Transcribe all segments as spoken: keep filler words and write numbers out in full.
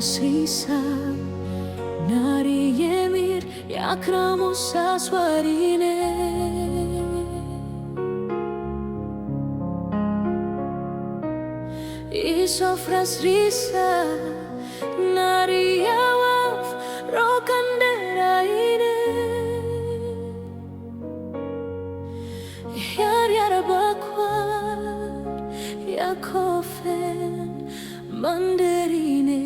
Sisa nari yemir yakra mo sa swarine. Isofra sisa nari yawaf ro kandera ine. Yar yar bakwar ya kofen manderine.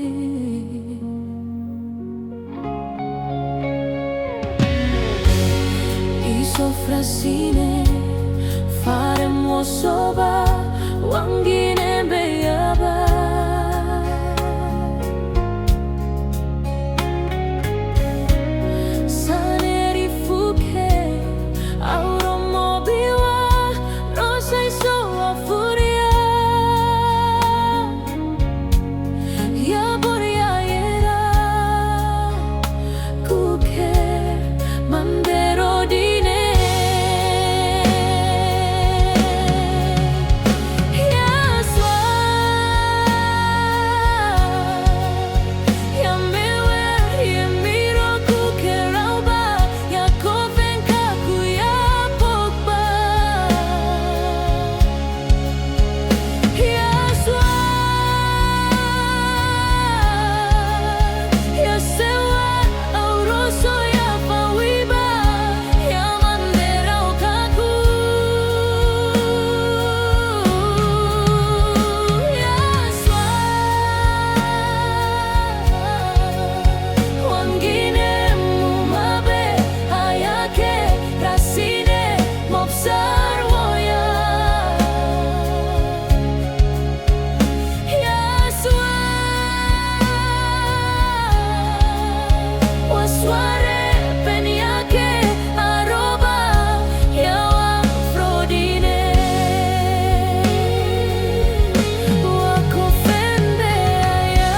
Isofra sine fare mo soba wangine beyaba. Saneri fuke auro mo biwa no sai so afuria. Ya boria yera kuke mandero dine. Ya swa ya mewer ya miro kuke rauba ya kofen kaku ya pokba. Ya swa ya sewa auro so ya fawiba ya mandera o kaku. Ya swa wangine mo mabe ayake rasine mo psar woya. Ya swa wa sware pen yake aroba ya wa frodine. Wa kofen beya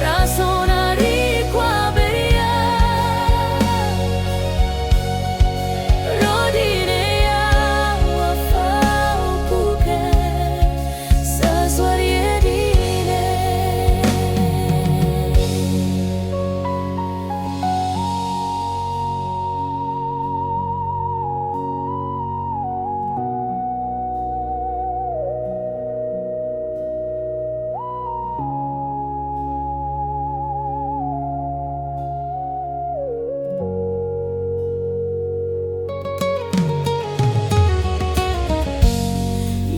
rasonari kwa beria rodine ya wa fau kuke.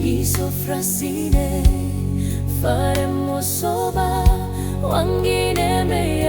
Isofra sine fare mo soba wangine me